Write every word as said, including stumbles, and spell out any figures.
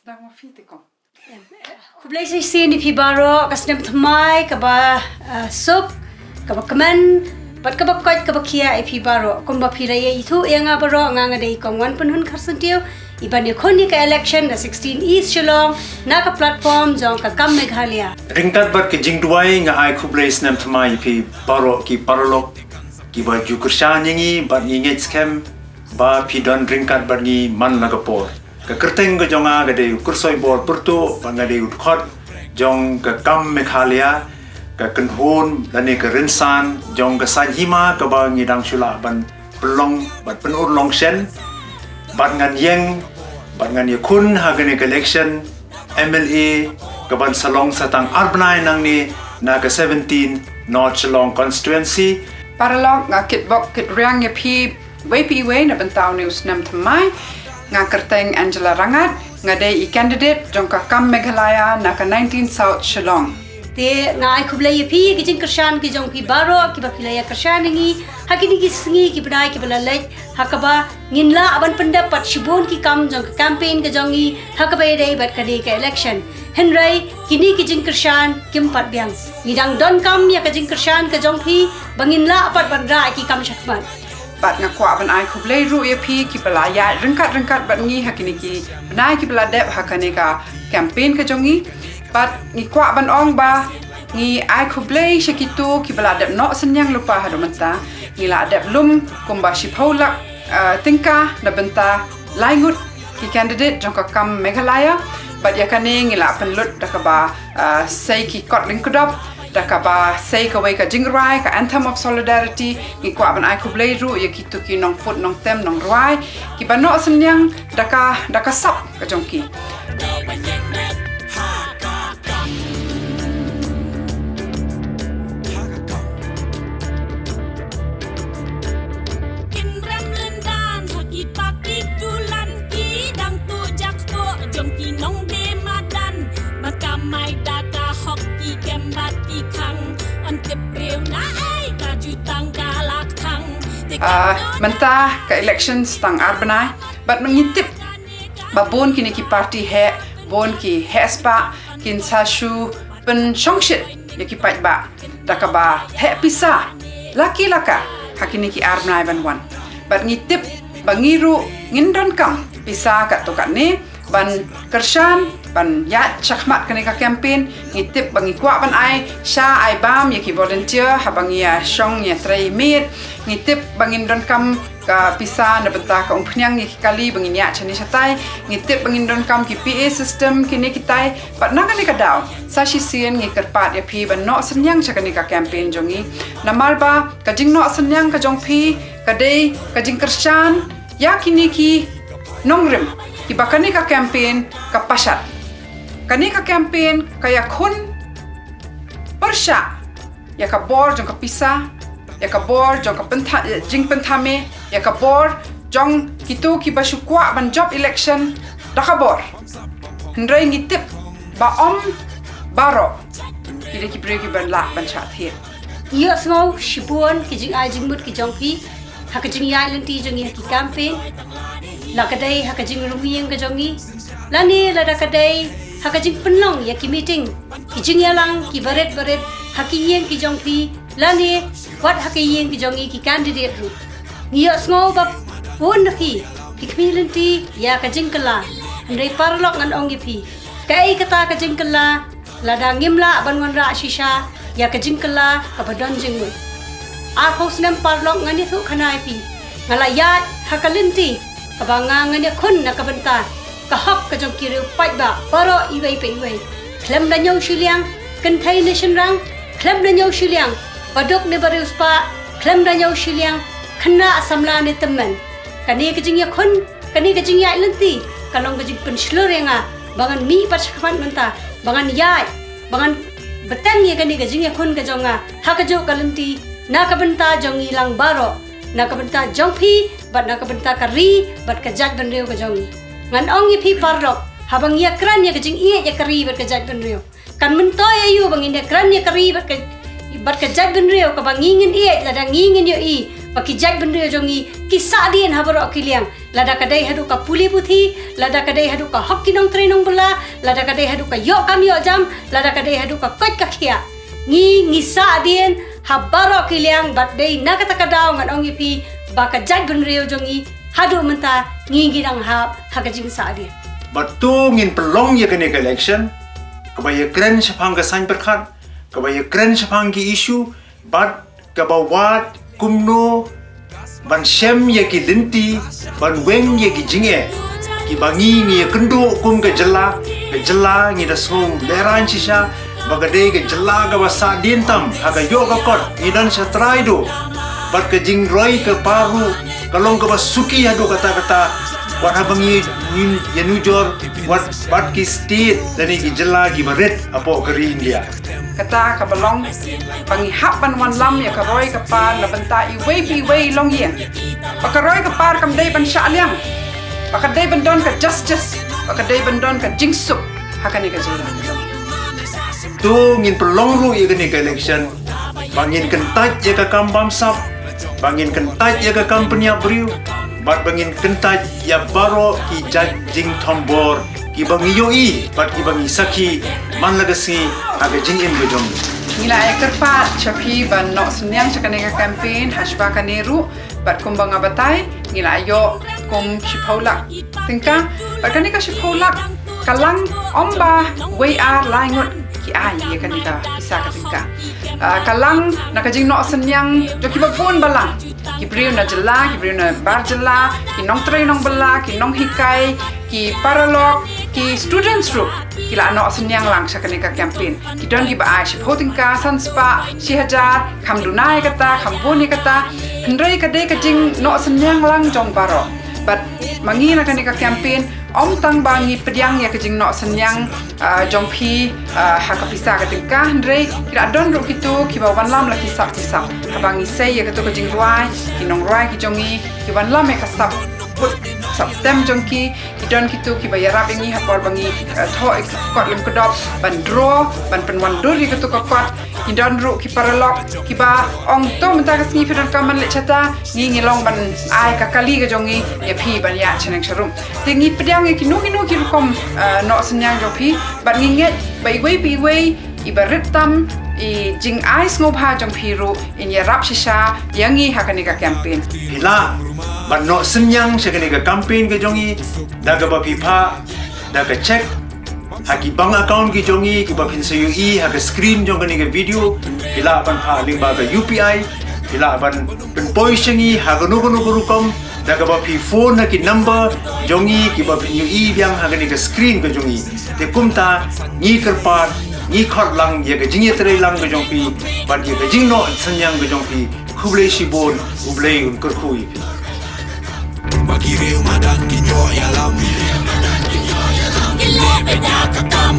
Dang ma phi te kong. Khublei shisien ïa phi baroh, ka snem thymmai kaba, ah, suk, kaba kmen, bad kaba koit kaba khiah ïa phi baroh. Kumba phi la ïa ithuh ïa nga baroh, nga nga dei i Kong Wanpynhun Kharsyntiew, iban ïakhun ïa ka election na sixteen East Shillong, na ka platform jong ka Kam Meghalaya. Ryngkat bad ka jingduwai nga ai khublei snem thymmai ïa phi baroh ki paralok kiba ju kyrshan ïa ngi bad ngi ngeit skhem ba phi don ryngkat bad ngi man la ka por. Ka kyrteng ka jong nga ka dei u Kyrsoibor Pyrtuh, bad nga dei u dkhot jong ka Kam Meghalaya, ka kynhun lane ka rynsan jong ka saiñ hima kaba ngi dang shu lah ban pynlong bad pynurlong shen, bad ngan ïeng bad ngan ïakhun ha kane ka election M L A kaban sa long sa tang ar bnai nangne na ka seventeen North Shillong constituency. Paralok, nga kitbok kitrwiang ïa phi iwei pa iwei na bynta une u snem thymmai. Nga kyrteng Angela Rangat, nga dei i candidate jong ka Kam Meghalaya na ka nineteen South Shillong. Te nga ai khublei ïa phi ki jingkyrshan ki jong phi baroh kiba phi la ïa kyrshan ïa ngi ha kine ki sngi ki bnai kiba la leit, ha kaba ngin lah ban pyndep pat shibun ki kam jong ka campaign ka jong ngi ha kaba ïadei bad kane ka election. Hynrei kine ki jingkyrshan kim pat biang. Ngi dang donkam ïa ka jingkyrshan ka jong phi ba ngin lah pat ban rah ïa ki kam shakhmat. Bad nga kwah ban ai khublei ruh ïa phi kiba la ïaid ryngkat ryngkat bad ngi ha kine ki bnai kiba la dep ha kane ka campaign ka jong ngi. Bad ngi kwah ban ong ba ngi ai khublei sha kito kiba la dep noh synñiang lypa haduh mynta. Ngi la dep lum kumba shiphew lak, ah, tyngka na bynta lai ngut ki candidate jong ka Kam Meghalaya. Bad ïa kane ngi la pynlut da kaba, ah, sei ki kot lyngkdop, da kaba sei kawei ka jingrwai, ka Anthem of Solidarity. Ngi kwah ban ai khublei ruh ïa kito ki nongput nongtem nongrwai kiba noh synñiang da ka, da ka sap ka jong ki. Kin rem lyndan ha ki party dulan, ki dang tuh jakpoh jong ki nongdie madan. Ba kamai da ka hok ki kem bad ki khang, yn tip briew na ei ka jutang ka la khang. Te Ah, ka mynta ka election sa tang ar bnai, bad ngi tip ba bun kine ki party heh, bun ki heh spah kin sa shu pynshongshit ïa ki paidbah da kaba heh pisa la ki la ka ha kine ki ar bnai ban wan. Bad ngi tip ba ngi ruh ngin donkam pisa katto katne ban kyrshan, ban ïaid shakhmat kane ka campaign. Ngi tip ba ngi kwah ban ai sha, ai bam ïa ki volunteer haba ngi ïa shong ïa trei miet. Ngi tip ba ngin donkam ka pisa na bynta ka umphniang ïa ki kali ba ngin ïaid shane shatai. Ngi tip ba ngin donkam ki P A system, kine kitai. Bad na kane ka daw, sa shisien ngi kyrpad ïa phi ban noh synñiang sha kane ka campaign jong ngi. Namar ba ka jingnoh synñiang ka jong phi ka dei ka jingkyrshan ïa kine ki nongrim kiba kane ka campaign ka pashat. Kane ka campaign ka ïakhun pyrshah ïa ka bor jong ka pisa, ïa ka bor jong ka pyntha-, eh, jingpynthame, ïa ka bor jong kito kiba shu kwah ban jop election da ka bor. Hynrei ngi tip ba ym baroh ki dei ki briew kiban lah ban shah thied. Ïohsngew shibun ki jingai jingmut ki jong phi ha ka jingïaid lynti jong ngi ha ki campaign, la ka dei ha ka jingrung ïing ka jong ngi, lane lada ka dei ha ka jingpynlong ïa ki meeting, ki jingïalang kiba rit ba rit ha ki ïing ki jong phi, lane wat ha ki ïing ki jong ngi ki candidate ruh. Ngi ïohsngew ba bun na phi ki khmih lynti ïa ka jingkylla. Hynrei paralok, ngan ong ïa phi, kaei kata ka jingkylla lada ngim lah ban wanrah shisha ïa ka jingkylla kaba don jingmut? Arphew snem paralok, ngan ïathuh khana ïa phi, nga la ïaid ha ka lynti kaba nga ngan ïakhun na ka bynta ka hok ka jong ki riew paidbah baroh iwei pa iwei. Khlem da ñiew shiliang kynthei ne shynrang, khlem da ñiew shiliang baduk ne bariewspah, khlem da ñiew shiliang khynnah samla ne tymmen. Kane ka jingïakhun, kane ka jingïaid lynti ka long ka jingpynshlur ïa nga ba ngan mih pat shakhmat mynta, ba ngan ïaid, ba ngan bteng ïa kane ka jingïakhun ka jong nga ha kajuh ka lynti na ka bynta jong ngi lang baroh, na ka bynta jong phi bad na ka bynta ka ri bad ka jaitbynriew ka jong ngi. Ngan ong ïa phi paralok, haba ngi ïakren ïa ka jingïeit ïa ka ri bad ka jaitbynriew, kan myntoi aïu ba ngin ïakren ïa ka ri bad ka, bad ka jaitbynriew kaba ngi ngin ïeit lada ngi ngin ïohi ba ki jaitbynriew jong ngi ki sahdien ha baroh ki liang, Lada ka dei haduh ka pule puthi, lada ka dei haduh ka hok ki nongtrei nongbylla, lada ka dei haduh ka ïoh kam ïoh jam, lada ka dei haduh ka koit ka khiah. Ngi, ngi sahdien ha baroh ki liang, bad dei na kata ka daw ngan ong ïa phi ba ka jaitbynriew jong ngi haduh mynta ngi, ngi dang hap ha ka jingsahdien. Bad to ngin pynlong ïa kane ka election kaba ïakren shaphang ka saiñ pyrkhat, kaba ïakren shaphang ki issue, bad kaba wad kumno ban shem ïa ki lynti ban weng ïa ki jingeh kiba ngi, ngi ïakynduh kum ka jylla. Ka jylla ngi da sngew lehraiñ shisha ba ka dei ka jylla kaba sahdien tam ha ka ïoh ka kot, ngi don sha trai duh. Bad ka jingroi ka par ruh ka long kaba suki haduh katta katta. Wat haba ngi, ngi ïanujor wat bad ki state lane ki jylla kiba rit hapoh ka ri India. Kata kaba long ba ngi hap ban wanlam ïa ka roi ka par na bynta iwei pa iwei i longïing. Ba ka roi ka par kam dei ban shah liang, ba ka dei ban don ka justice, ba ka dei ban don ka jingsuk ha kane ka jylla. To ngin pynlong ruh ïa kane ka election ba ngin kyntait ïa ka kam bamsap, ba ngin kyntait ïa ka kam pynïap briew, bad ba ngin kyntait ïa baroh ki jait jingthombor kiba ngi ïohi bad kiba ngi sakhi man la ka sngi ha ka jingim ka jong ngi. Ngi la ïa kyrpad sha phi ban noh synñiang sha kane ka campaign hashwa kane ruh, bad kumba nga batai ngi la ïoh kum shiphew lak tyngka. Bad kane ka shiphew lak ka lang ym ba wei ar lai ngut ki ai ïa kane ka pisa ka tyngka. Ah, ka lang na ka jingnoh synñiang jong kiba bun balang. Ki briew na jylla, ki briew na bar jylla, ki nongtrei nongbylla, ki nonghikai, ki paralok, ki students ruh ki la noh synñiang lang sha kane ka campaign. Ki don kiba ai shiphew tyngka, san spah, shi hajar, kham duna ïa kata, kham bun ïa kata. Hynrei ka dei ka jingnoh synñiang lang jong baroh. Bad ma ngi na kane ka campaign ym tang ba ngi pdiang ïa ka jingnoh synñiang, ah, jong phi, ah, ha ka pisa ka tyngka, hynrei ki la don ruh kito kiba wanlam la ki sap ki sap. Haba ngi sei ïa kato ka jingrwai, ki nongrwai ki jong ngi ki wanlam ïa ka sap put sap tem jong ki. Ki don kito kiba ïarap ïa ngi ha por ba ngi, eh, thoh ïa ka kot lem ka dop ban draw, ban pynwandur ïa kato ka kot. Ki don ruh ki paralok kiba ong to mynta ka sngi phi donkam ban leit shata, ngi ngi long ban ai ka kali ka jong ngi ïa phi ban ïaid shaneng sharum. Te ngi pdiang ïa kino kino ki rukom, eh, noh synñiang jong phi, bad ngi ngeit ba iwei pa iwei iba rit tam, i jingai sngewbha jong phi ruh in ïarap shisha ïa ngi ha kane ka campaign. Phi lah ban noh synñiang sha kane ka campaign ka jong ngi da kaba phi phah da ka cheque ha ki bank account ki jong ngi kiba phin sa ïohi ha ka screen jong kane ka video. Phi lah ban phah lyngba ka U P I, phi lah ban pynpoi sha ngi ha kano kano ka rukom da kaba phi phone ha ki number jong ngi kiba phin ïohi biang ha kane ka screen ka jong ngi. Te kumta ngi kyrpad, ngi khot lang ïa ka jingïatreilang ka jong phi bad ïa ka jingnoh synñiang ka jong phi. Khublei shibun, U Blei un kyrkhu ïa phi. Ba ki riew madan ki ñiuh ïalam. Ki leh beit da ka kam.